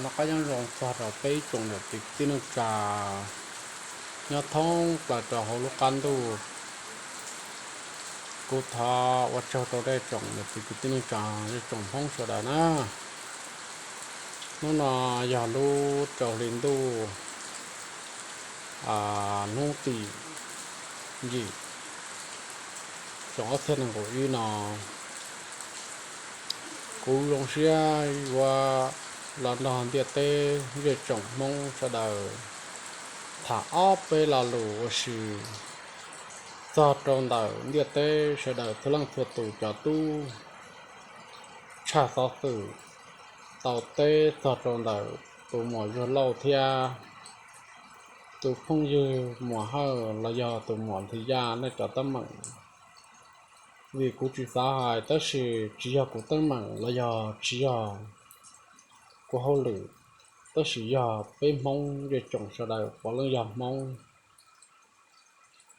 Noj qab nyob zoo txog rau peb ib tsoom niam txiv kwv tij neej tsa nyob thoob plaws rau hauv lub qab ntuj. Kuv thov ua tsaug rau nej tsoom niam txiv kwv tij neej tsa, nej tsoom Hmoob sawv daws na. Hnub no yog lub rau hli ntuj, hnub tim yim, xyoo ob txhiab nees nkaum ib no, kuv zoo siab yuav los nrog ntiaj teb zej tsoom Hmoob sawv daws tham ob peb lo lus ua si txog rau ntawm ntiaj teb sawv daws txhua leej txhua tus cov tub tshaj xov xwm tau teb txog rau ntawm tus muam Zuag Lauj thiab tus phooj ywg Muam Hawj los yog tus muam Nthis Yaj nej cov teeb meem. Vim kuv tsis xav hais tab sis tsis yog kuv teeb meem los yog tsis yog kuv hauj lwm, tab sis yog peb Hmoob zej tsoom sawv daws puav leej yog Hmoob.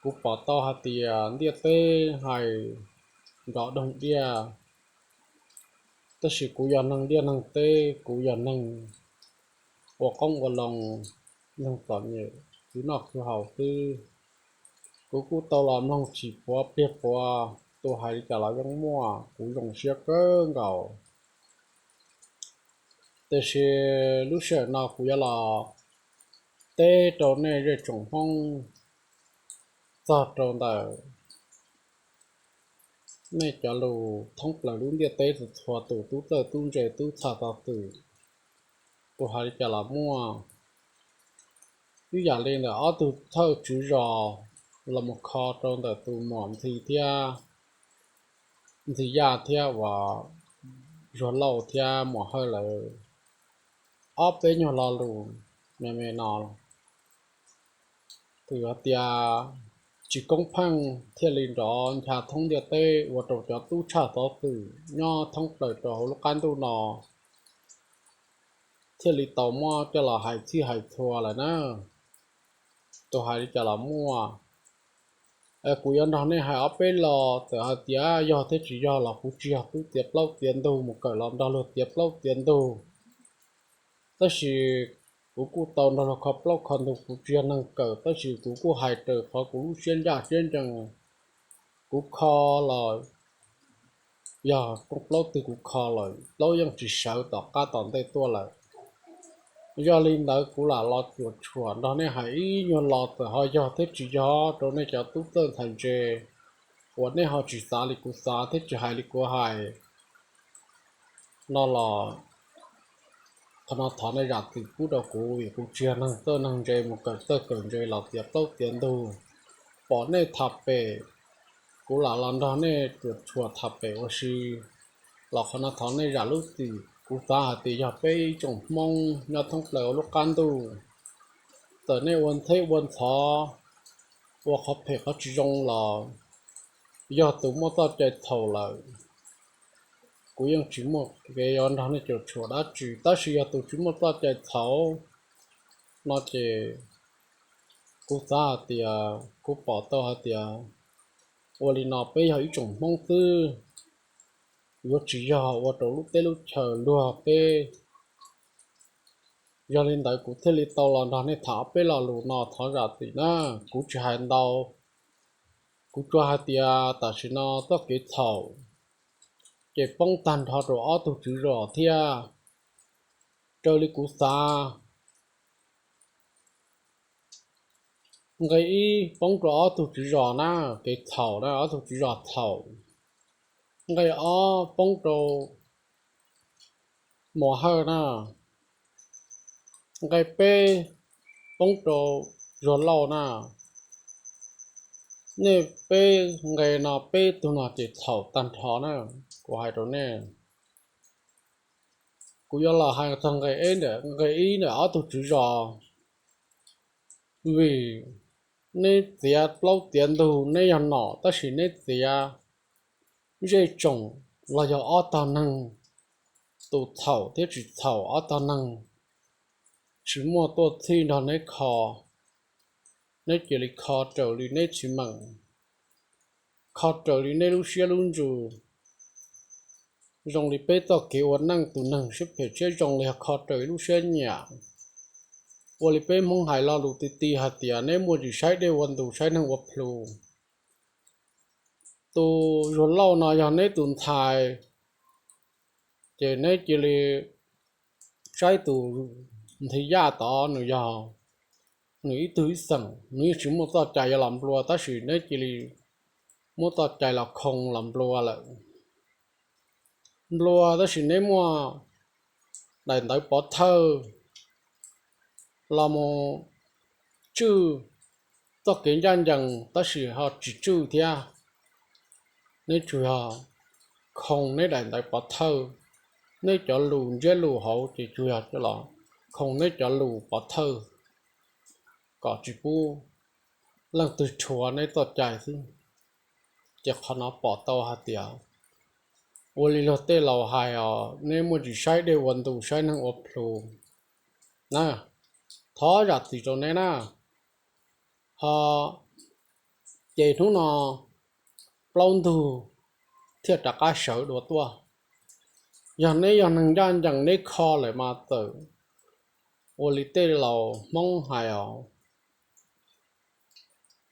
Kuv pom tau hais tias ntiaj teb hais nrov doog diaj, tab sis kuv yog neeg liaj neeg teb, kuv yog neeg ua qoob ua loo, neeg txom nyem khwv noj khwv haus xwb. Kuv kuj tau los mloog tsis puav pliag puav, tus hais li cas los yeej muaj, kuv zoo siab kawg nkaus. Tiam sis lub sij hawm no kuv yuav los teb rau nej zej tsoom Hmoob txog rau ntawm nej cov lus thoob plaws lub ntiaj teb txhua tus, tub txawj tub ntse tub tshaj xov xwm, tus hais li cas los muaj. Ib yam li ntawm ob tug thawj tswv zos los mus kho rau ntawm tus muam Ntxhi thiab, Ntxhi Yaj thiab uas Zuag Lauj thiab Muam Hawj lawv ob peb nyuag lo lus me me no, tus hais tias tsis koob pheej thiaj li nrov ncha thoob ntiaj teb ua rau cov tub tshaj xov xwm nyob thoob plaws rau hauv lub qab ntuj no thiaj li tau muab coj los hais txhij hais txhua lawm na. Tus hais li cas los muaj. Kuv yuav nrog nej hais ob peb lo, txawm hais tias yog thiab tsis yog los kuv tsis yog tub txiav plaub txiav ntug mus kawm los nrog luag txiav plaub txiav ntug, tab sis kuv kuj tau nrog luag kho plaub kho ntug, kuv tsis yog neeg kawm tab sis kuv kuj hais raws qhov kuv lub siab ncaj siab ncees. Kuv kho los yog plaub twg kuv kho lawm plaub yeej tsis sawv tom qab tom ntej tuaj lawm. Yog li ntawd kuv lam los cuam tshuam nrog nej hais ib nyuag lo, txawm ho yog thiab tsis yog rau nej cov tub txawj ntxhais ntse uas nej ho tsis xav li kuv xav thiab tsis hais li kuv hais no los, qhov no thov nej zam txim pub rau kuv vim kuv tsis yog neeg txawj neeg ntse mus kawm txawj kawm ntse los txiav plaub txiav ntug. Pom nej tham pem, kuv lam los nrog nej cuam tshuam tham pem ua si los qhov no thov nej zam lub txim. Kuv xav hais tias yog peb ib tsoom Hmoob nyob thoob plaws ua lub qab ntuj, txawm nej ua ntxheb ua ntxhov, ua qhov phem qhov tsis zoo los yog tus muaj txoj cai txhaum lawm, kuv yeej tsis muaj kev yuav nrog nej cuam tshuam dab tsi, tab sis yog tus tsis muaj txoj cai txhaum no ces kuv xav hais tias kuv pom tau hais tias ua li no peb yog ib tsoom Hmoob xwb, yuav tsis yog ua rau lub teb lub chaw luag peb. Yog li ntawd kuv thiaj li tau los nrog nej tham ob peb lo lus no, thov zam txim na. Kuv tsis hais ntau, kuv tsuas hais tias tam sim no txoj kev txhaum ces poob tag nrho rau ob tug tswv zos thiab. Raws li kuv xav, nqe ib poob rau ob tug tswv zos na, kev txhaum na, ob tug tswv zos txhaum. Nqe ob poob rau Muam Hawj na. Nqe peb poob rau Zuag Lauj na. Nej peb nqe no peb tug no ces txhaum tag nrho na, kuv hais rau nej. Kuv yuav los hais txog nqe ib ntawm, nqe ib ntawm ob tug tswv zos, vim neb txiav plaub txiav ntug neb yog nom tab sis neb txiav zej tsoom los yog ob tog neeg, tus txhaum thiab tsis txhaum ob tog neeg tsis muaj tuaj txhij nrog neb kho, neb cia li kho raws li neb tsis meem, kho raws li neb lub siab lub ntsws. zoo li peb txoj kev ua neej tus neeg siab phem siab zoo li yog kho raws ib lub siab nyiam. Ua li peb Hmoob hais lo lus ti ti hais tias neb muaj tsis saib dej ua ntus saib neeg ua plhu. Tus Zuag Lauj no yog neb tus ntxhais, ces neb cia li saib tus Nthi Yaj tod nws yog nws ib tug ib xeem, nws yeej tsis muaj txoj cai yuav los nplua tab sis neb cia li muab txoj cai los khoo los nplua lawm. Nplua tab sis neb muaj daim ntawv pov thawj los mus tswj txoj kev ncaj ncees tab sis ho tsis tswj thiab. Neb tsuas yog khoo neb daim ntawv pov thawj, neb cov lus ntsiab lus hauv ces tsuas yog los khoo neb cov lus pov thawj kom tsis pub leej twg rhuav neb txoj cai xwb. Ces qhov no pom tau hais tias ua li luag tej laus hais os, neb muaj tsis saib dej ua ntus saib neeg ua plhu na. Thov zam txim rau neb na. Ho ces hnub no plaub ntug thiaj rov qab sawv dua tuaj. Yog neb yog neeg ncaj ncees neb kho lawm mas txawm ua li tej laus Hmoob hais os,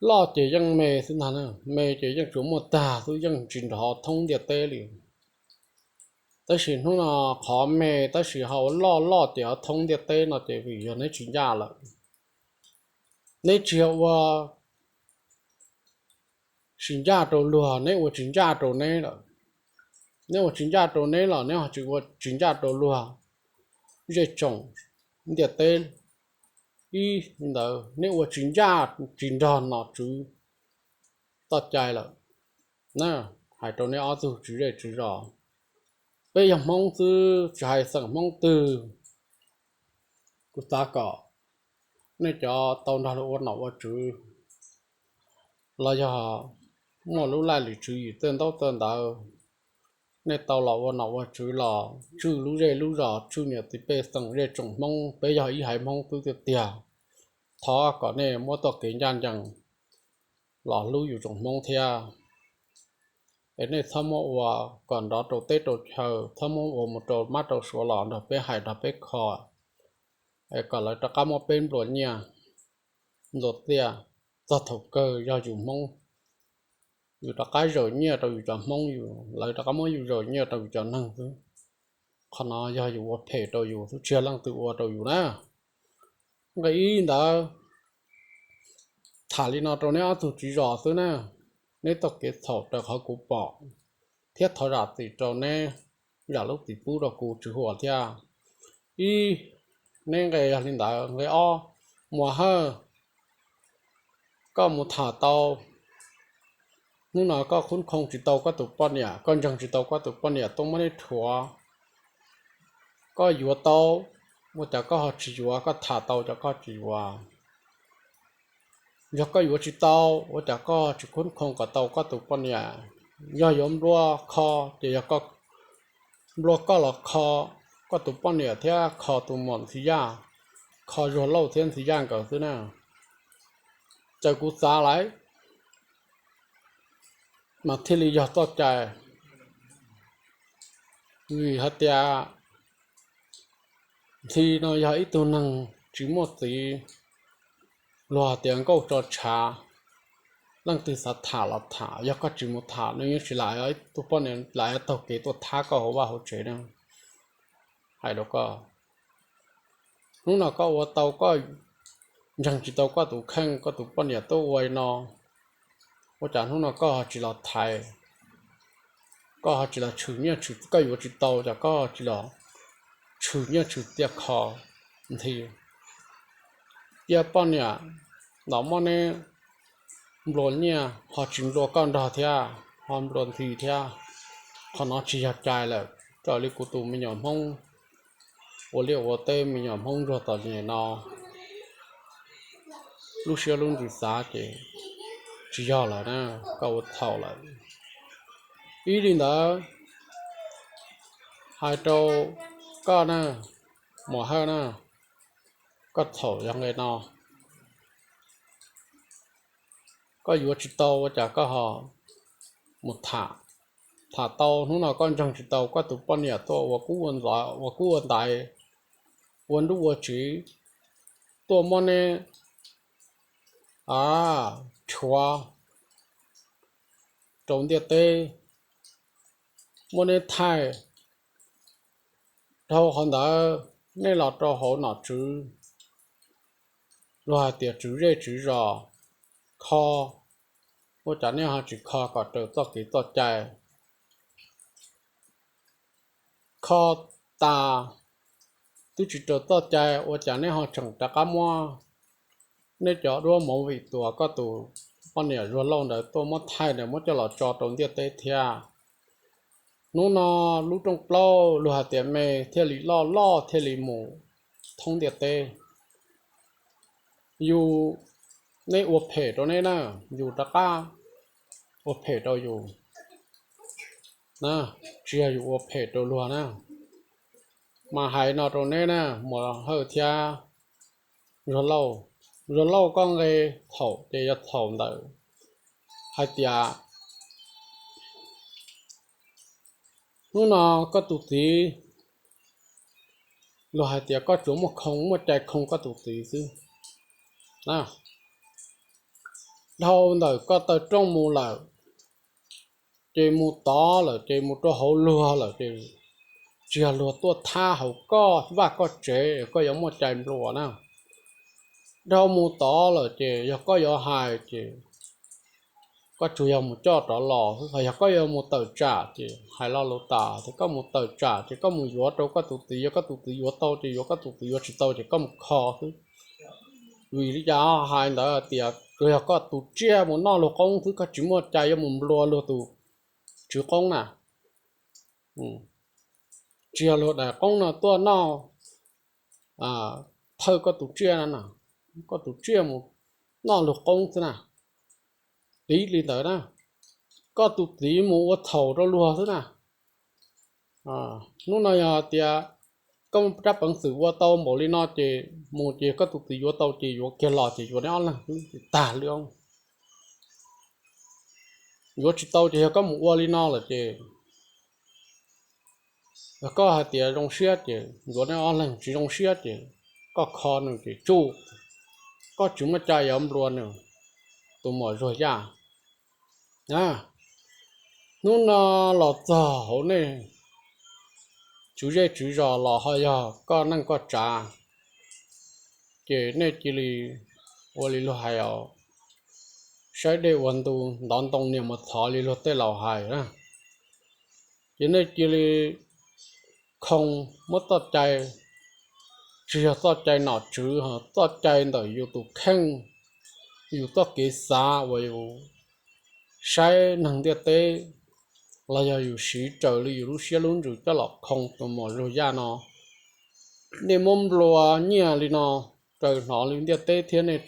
loj ces yeej me xwb ntag, me ces yeej tsuas muaj tag xwb yeej tsis nrov thoob ntiaj teb li. Tab sis hnub no qhov me tab sis ho ua loj loj ces ho thoob ntiaj teb no ces vim yog neb tsis ncaj lawm. Neb tsis yog ua tsis ncaj rau luag, neb ua tsis ncaj rau neb lawm. Neb ua tsis ncaj rau neb los neb ho tsis ua tsis ncaj rau luag zej tsoom ntiaj teb. Ib li ntawd neb ua tsis ncaj tsis nrog nom tswv txoj cai lawm na. Hais rau neb ob tug tswv zej tswv zos, peb yog Hmoob xwb tsis hais xeem Hmoob twg, kuv xav kom nej cov tau nrog luag ua nom ua tswv los yog muaj lub laj lim tswv yim txawj ntaub txawj ntawv, nej tau los ua nom ua tswv los tswj lub zej lub zos tswj niam txiv pej xeem zej tsoom Hmoob, peb yog ib haiv Hmoob xwb tiag tiag. Thov kom nej muab txoj kev ncaj ncees los hlub yus tsoom Hmoob thiab. Es nej txhob muab ua kom nrov rau teb rau chaw, txhob muab ua mus rau mab rau suav los nrog peb hais nrog peb kho, es kom lawv rov qab muab peb nplua nyiaj nplua txiaj. Txog thaum kawg yog yus Hmoob, yus rov qab zaws nyiaj rau yus cov Hmoob, yus, lawv rov qab muab yus zaws nyiaj rau yus cov neeg xwb. Qhov no yog yus ua phem rau yus xwb, tsis yog leej twg ua rau yus na. Nqe ib ntawd tham li no rau neb ob tug tswv zos xwb na, neb txoj kev txhaum raws qhov kuv pom, thiab thov zam txim rau neb zam lub txim pub rau kuv tswv huam thiab. Ib, neb nqe yog li ntawd. Nqe ob, Muas Hawj, koj mus tham tau, hnub no koj khub khoo tsis tau koj tus poj niam, koj ntseeg tsis tau koj tus poj niam tuaj muab neb rhuav. Koj yuav tau, ua cas koj ho tsis yuav, koj tham tau cas koj tsis yuav? Yog koj yuav tsis tau, ua cas koj tsis khub khoo kom tau koj tus poj niam? Yog yuav nplua kho ces yog koj nplua koj los kho koj tus poj niam thiab kho tus muam Ntxhi Yaj, kho Zuag Lauj thiab Ntxhi Yaj nkawd xwb na. Txawm kuv xav lawm mas thiaj li yog txoj cai. Vim hais tias Ntxhi no yog ib tug neeg tsis muaj txiv, luag hais tias nkauj tso tshav, leej twg xav tham los tham, yog koj tsis mus tham nws yeej tsis lam, tus poj niam lam taug kev tuaj thab koj hauv vaj hauv tsev na. Hais rau koj, hnub no koj ua tau, koj ntseeg tsis tau koj tus kheej, koj tus poj niam tuaj ua li no, ua cas hnub no koj ho tsis los thaiv, koj ho tsis los tshwm nyiaj tshwm, koj yuav tsis tau cas koj tsis los tshwm nyiaj tshwm txiaj kho Ntxhi? Cia poj niam los muab neb nplua nyiaj ho tsis nplua koj nrog thiab, ho nplua Ntxhi thiab. Qhov no tsis yog cai lawm, raws li kuv tus me nyuam Hmoob ua liaj ua teb, me nyuam Hmoob ntsuag txom nyem no lub siab lub ntsws xav ces tsis yog lawm na, koj ua txhaum lawm. Ib li ntawd, hais rau koj na, Muas Hawj na, koj txhaum yog nqe no. Koj yuav tsis tau ua cas koj ho mus tham, tham tau, hnub no koj ntseeg tsis tau, koj tus poj niam tuaj ua kub ua ntaiv, ua nruj ua tsiv, tuaj muab neb rhuav rau ntiaj teb, muab neb thaij. Dhau qhov ntawd nej los rau hauv nom tswv, luag hais tias tswv zej tswv zos, kho, ua cas nej ho tsis kho kom raws txoj kev txoj cai? Kho tas twb tsis raws txoj cai, ua cas nej ho tseem rov qab muab neb cov duab movie tuas koj tus poj niam Zuag Lauj ntawd tuaj muab thaij ntawd muab coj los tso rau ntiaj teb thiab? Hnub no lub rooj plaub luag hais tias me thiaj li loj loj thiaj li mus thoob ntiaj teb. Yus, neb ua phem rau neb na, yus rov qab ua phem rau yus na, tsis yog yus ua phem rau luag na. Mas hais no rau neb na, Muas Hawj thiab Zuag Lauj, Zuag Lauj koj nqe txhaum ces yog txhaum ntawm hais tias hnub no koj tus txiv, luag hais tias koj tsuas muaj khoo muaj cai khoo koj tus txiv xwb. Dhau ntawm koj taw rooj mus lawm, ces mus tod lawm ces mus rau hauv luag lawm ces tsis yog luag tuaj thab hauv koj vaj koj tsev, koj yuav muaj cai nplua na. Dhau mus tod lawm ces yog koj yuav hais ces koj tsuas yog mus coj rov los xwb. Ho yog koj yuav mus tawm tsam ces hais lo lus tas tias koj mus tawm tsam ces koj mus yuav rau koj tus txiv, yog koj tus txiv yuav tau ces yuav, koj tus txiv yuav tsis tau ces koj mus kho xwb. Vim li cas hais ntawd tias tsuas yog koj tus tsiaj mus noj luag qoob xwb, koj tsis muaj cai yuav mus nplua luag tus tswv qoob na. Tsis yog luag daim qoob no tuaj noj thawj koj tus tsiaj na, koj tus tsiaj mus noj luag qoob xwb na. Piv li ntawd na, koj tus txiv mus ua txhaum rau luag xwb na. Hnub no yog tias koj muaj rab peev xwm ua tau npaum li no ces mus ces koj tus txiv yuav tau ces yuav kiag los ces yuav neb ob leeg xwb ces tag li. Yuav tsis tau ces yog koj mus ua li no lawm ces, yog koj hais tias zoo siab ces yuav neb ob leeg, tsis zoo siab ces koj kho nws ces tsuj, koj tsis muaj cai yuav nplua nws. Tus muam Zuag Yaj, hnub no los txog hauv nej tswv zej tswv zos los ho yog koj neej koj tsav, ces nej cia li ua li luag hais os, saib dej ua ntu, ntov ntoo nias mus txhov li luag tej laus hais na. Ces nej cia li khoo, muab txoj cai, tsis yog txoj cai nom tswv, txoj cai ntawm yus tus kheej, yus txoj kev xav uas yus saib neeg ntiaj teb, los yog yus siv raws li yus lub siab lub ntsws coj los khoo tus muam Zuag Yaj no. Nej muab nplua nyiaj li no raws hnov li ntiaj teb thiab nej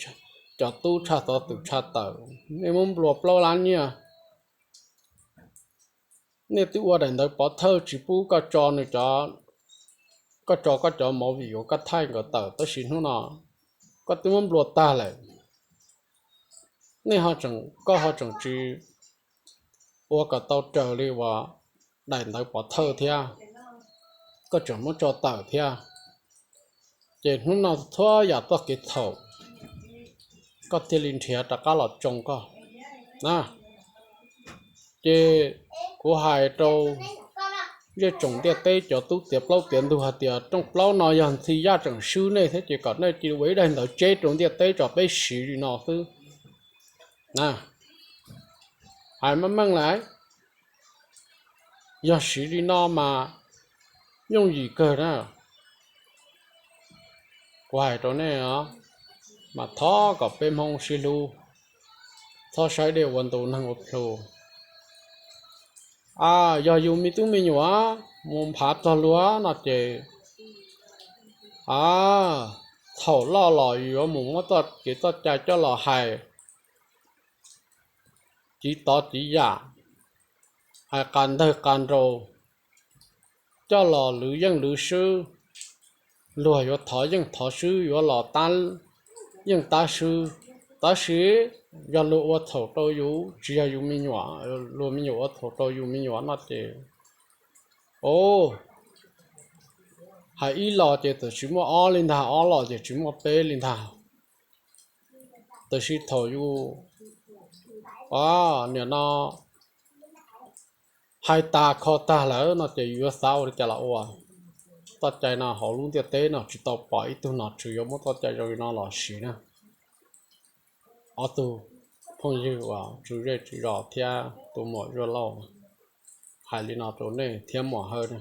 cov tub tshaj xov xwm tshaj tawm, nej muab nplua plaub lab nyiaj. Nej twb ua daim ntawv pov thawj tsis pub koj tso nws cov, koj tso koj cov movie uas koj thaij nkawd tawm, tab sis hnub no koj twb muab nplua tag lawm, nej ho tseem, koj ho tseem tsis ua kom tau raws li uas daim ntawv pov thawj thiab, koj tseem muab tso tawm thiab. Ces hnub no txhua yam txoj kev txhaum koj thiaj li nrhiav rov qab los tsoo koj na. Ces kuv hais rau zej tsoom ntiaj teb cov tub txiav plaub txiav ntug hais tias rooj plaub no yog Ntxhi Yaj tseem swb nej thiab ces kom nej cia li ua ib daim ntawv tseb rau ntiaj teb tso peb siv li no xwb. Hais meej meej lawm, yog siv li no mas yooj yim kawg na. Kuv hais rau nej os, mas thov kom peb Hmoob sib hlub, txhob saib dej ua ntu neeg ua plhu. A, yog yus me tub me nyuam mus nphav txog luag no ces, a, txhaum loj los yus yuav mus muab txoj kev txoj cai coj los hais, civ tov civ yam, hais qas ntawg qas nraus, coj los lwv yeej lwv swb, luag yuav thov yeej thov swb, yuav los tab yeej tab swb, Tab sis yog luag ua txhaum rau yus, tsis yog yus me nyuam, luag me nyuam ua txhaum rau yus me nyuam no ces, o, hais ib los ces txawm tsis muaj ob li ntag, ob los ces tsis muaj peb li ntag. Tab sis thaum yus, o, nim no hais tas kho tag lawm no ces yus yuav xav ua li cas los ua. Txoj cai no hauv lub ntiaj teb no tsis tau pom ib tug nom tswv yuav muab txoj cai zoo li no los siv na. Ob tug phooj ywg uas tswv zej tswv zos thiab tus muam Zuaj Lauj hais li no rau nej thiab Muam Hawj na.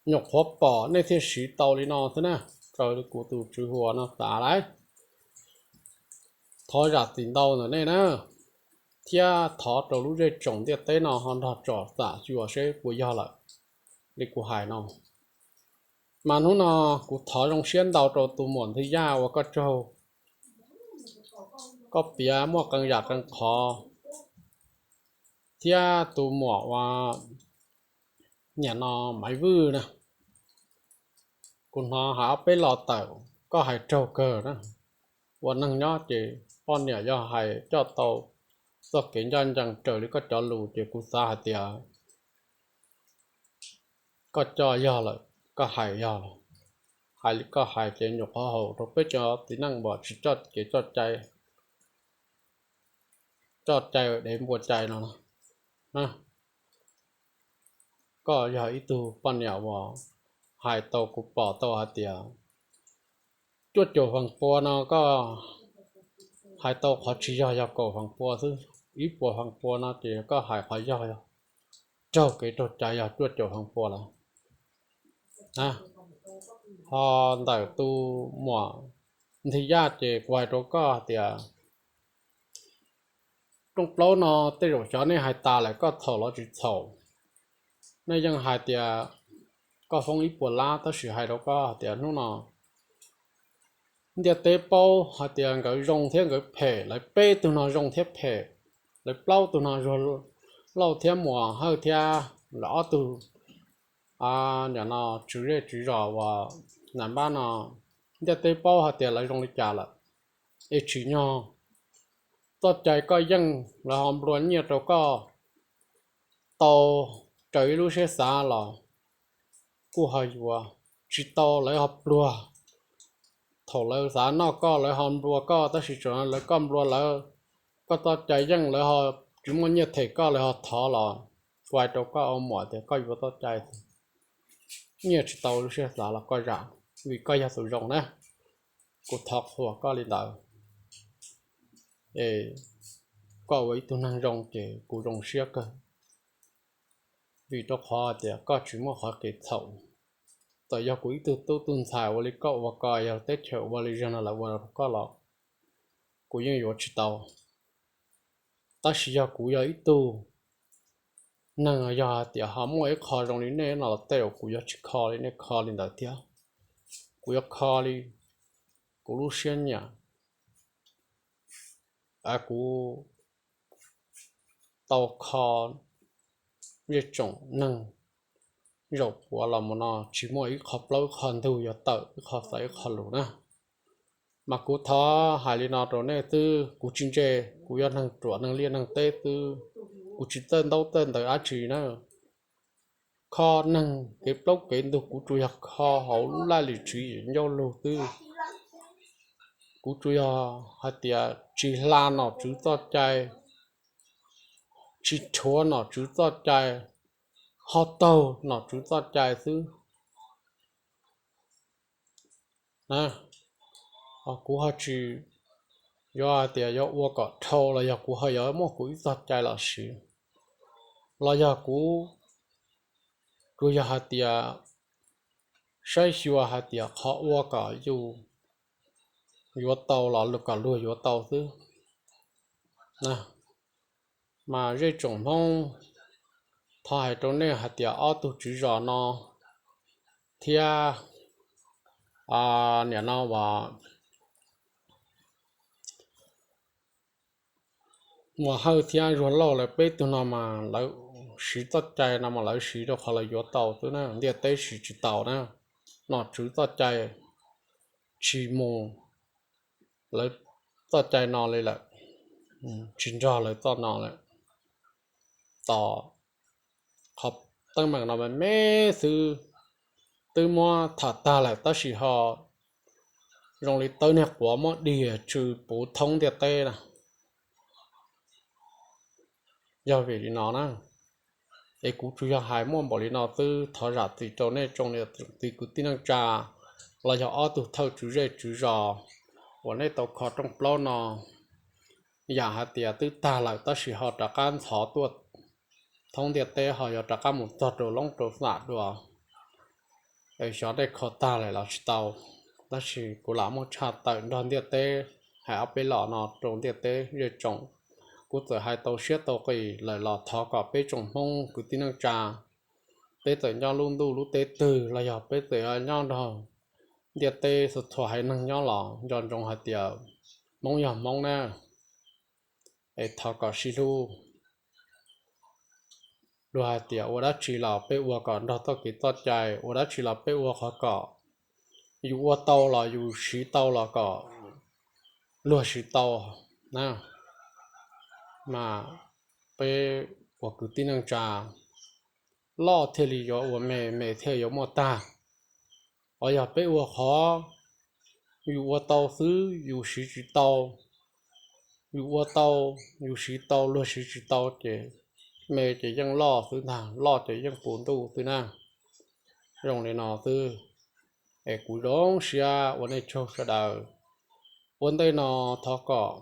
Nyuam qhuav pom nej thiaj siv tau li no xwb na, raws li kuv tus tswv huas no xav lauj. Thov zam txim ntau ntawm nej na, thiab thov rau lub zej tsoom ntiaj teb no ho nrog tsom xam xyuas seb puas yog lawm li kuv hais no. Mas hnub no kuv thov zoo siab ntau rau tus muam Ntxhee Yaj uas koj tsaug, koj piav muaj qee yam qee qhov, thiab tus muam uas nim no Maiv Vwj na, kuv hnov hais ob peb lo tawm koj hais raug kawg na. Ua neeg nyob ces poj niam yog hais coj tau txoj kev ncaj ncees raws li koj cov lus ces kuv xav hais tias koj coj yog lawm, koj hais yog lawm. Hais li koj hais ces nyuam qhuav haum rau peb cov txiv neej uas tsis coj kev coj cai, coj cai dev npua cai no. Koj yog ib tug poj niam uas hais tau kuv pom tau hais tias cuaj caum feem pua no koj hais tau qhov tsis yog yog kaum feem pua xwb, ib puas feem pua no ces koj hais qhov yog, yog raug kev raug cai yog cuaj caum feem pua lawm. Ho ntawm tus muam Ntxhee Yaj ces kuv hais rau koj hais tias rooj plaub no tej zaum xyov nej hais tas lawm koj txhaum los tsis txhaum. Nej yeej hais tias koj foob ib puas lab, tab sis hais rau koj hais tias hnub no ntiaj teb paub hais tias nkawd zoo thiab nkawd phem, lawv peb tug no zoo thiab phem, lawv plaub tug no Zuag Lauj thiab Muam Hawj thiab lawv ob tug nim no tswv zej tswv zos uas nam npab no, ntiaj teb paub hais tias lawv zoo li cas lawm. Es tsim nyog txoj cai koj yeej lawv ho nplua nyiaj rau koj tau raws ib lub siab xav los kuj ho yuav tsis tau, lawv ho pluag. Thaum lawv xav noj koj lawv ho nplua koj, tab sis thaum lawv koj nplua lawv, koj txoj cai yeej lawv ho tsis muaj nyiaj them koj lawv ho thov los. Kuv hais rau koj ua muam tias koj yuav txoj cai, nyiaj tsis tau lub siab xav los koj zam, vim koj yog tus zoo na. Kuv thov qhuas koj li ntawd. Es koj ua ib tug neeg zoo ces kuv zoo siab kawg, vim rau qhov tias koj tsis muaj qhov kev txhaum. Txawm yog kuv ib tug tub tug ntxhais ua li koj ua ko, yog teb chaws ua li zog no lawv ua rau koj los kuv yeej yuav tsis tau. Tab sis yog kuv yog ib tug neeg, yog hais tias ho muaj ib qho zoo li nej no los tej zaum kuv yuav tsis kho li nej kho li ntawd thiab. Kuv yuav kho li kuv lub siab nyiam, kuv tau kho zej tsoom neeg zaum puav los mus no tsis muaj ib qho plaub ib qho ntug yuav tawm ib qho xaiv ib qho lus na. Mas kuv thov hais li no rau nej xwb, kuv tsis ntse, kuv yog neeg ruam neeg liaj neeg teb xwb, kuv tsis txawj ntaub txawj ntawv dab tsi na. Kho neeg kev plaub kev ntug kuv tsuas yog kho hauv lub laj lim tswv yim ncauj lus xwb. Kuv tsuas yog hais tias tsis hla nom tswv txoj cai, tsis rhuav nom tswv txoj cai, ho taug nom tswv txoj cai xwb. Kuv ho tsis yuav hais tias yuav ua kom dhau los yog kuv ho yuav muaj kuv ib txoj cai los siv, los yog kuv tsuas yog hais tias saib xyuas hais tias qhov ua kom yus yuav tau los kom luag yuav tau xwb. Mas zej tsoom Hmoob, thov hais rau nej hais tias ob tug tswv zos no thiab nim no uas Muam Hawj thiab Zuag Lauj lawv peb tug no mas lawv siv txoj cai no mas lawv siv rau qhov lawv yuav tau xwb na, ntiaj teb siv tsis tau na. Nom tswv txoj cai tsis mus, lawv txoj cai no li lawm, tsis nrog lawv txoj no lawm. Tos qhov teeb meem no me me xwb, twb muab tham tag lawm tab sis ho zoo li tawb niag quav muab diag tsw puv thoob ntiaj teb na. Yog vim li no na, es kuv tsuas yog hais muaj npaum li no xwb, thov zam txim rau nej tsoom niam txiv kwv tij neej tsa los yog ob tug thawj tswv zej tswv zos uas nej tau kho rooj plaub no. Yam hais tias twb tag lawm tab sis ho rov qab ntxhov tuaj thoob ntiaj teb ho yog rov qab mus txog rau loob rau xam dua. Xyov nej kho tag lawm los tsis tau, tab sis kuv lam muaj tshaj tawm nrog ntiaj teb hais ob peb los no rau ntiaj teb zej tsoom. Kuv txawm hais tau siab tau qis lawm los thov kom peb tsoom Hmoob kwv tij neej tsa, peb txawm nyob lub ntuj lub teb twg los yog peb txawm nyob nrog ntiaj teb txhua txhua haiv neeg nyob los nco ntsoov hais tias Hmoob yog Hmoob na, es thov kom sib hlub. Luag hais tias ua dab tsi los peb ua kom nrog txoj kev txoj cai, ua dab tsi los peb ua qhov kom yus ua tau los yus siv tau los kom luag siv tau na. Mas peb ua kwv tij neej tsa, loj thiaj li yuav ua me, me thiaj yuav muaj tag. Os, yog peb ua qhov yus ua tau xwb yus siv tsis tau, yus ua tau yus siv tau luag siv tsis tau ces me ces yeej loj xwb ntag, loj ces yeej puv ntuj xwb na. Zoo li no xwb, es kuv zoo siab ua nej tsaug sawv daws. Ua ntej no thov kom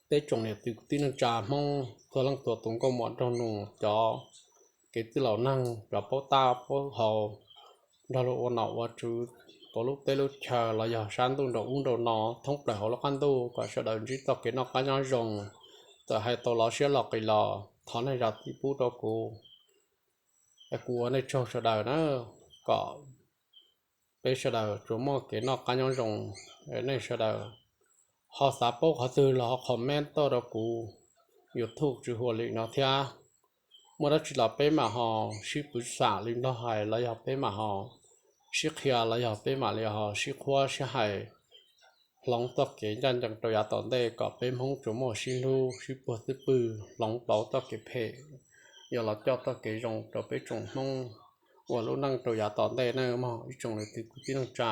peb tsoom niam txiv kwv tij neej tsa Hmoob txhua leej txhua tus nkauj muam nraug nus, cov kev txwj laus neeg, cov paub tab paub hau, nrog luag ua nom ua tswv tuav lub teb lub chaw los yog sab ntuj nraum ub nraum no thoob plaws hauv lub qab ntuj kom sawv daws ntsib txoj kev noj qab nyob zoo. Txawm hais tau lov siab los qis los thov nej zam txim pub rau kuv. Es kuv ua nej tsaug sawv daws na, kom peb sawv daws tsuas muaj kev noj qab nyob zoo. Nej sawv daws ho xav paub qhov twg los ho comment tuaj rau kuv YouTube Tswv Huas Lim no thiab. Muaj dab tsi los peb mam ho sib pwv xam li Nplog hais los yog peb mam ho sib qhia los yog peb mam li ho sib qhuab sib hais hloov txoj kev ncaj ncees rau yav tom ntej kom peb Hmoob tsuas muaj sib hlub sib puag xwb pwg, hloov pauv txoj kev phem, yuav los coj txoj kev zoo rau peb tsoom Hmoob ua lub neej rau yav tom ntej na mog ib tsoom niam txiv kwv tij neej tsa.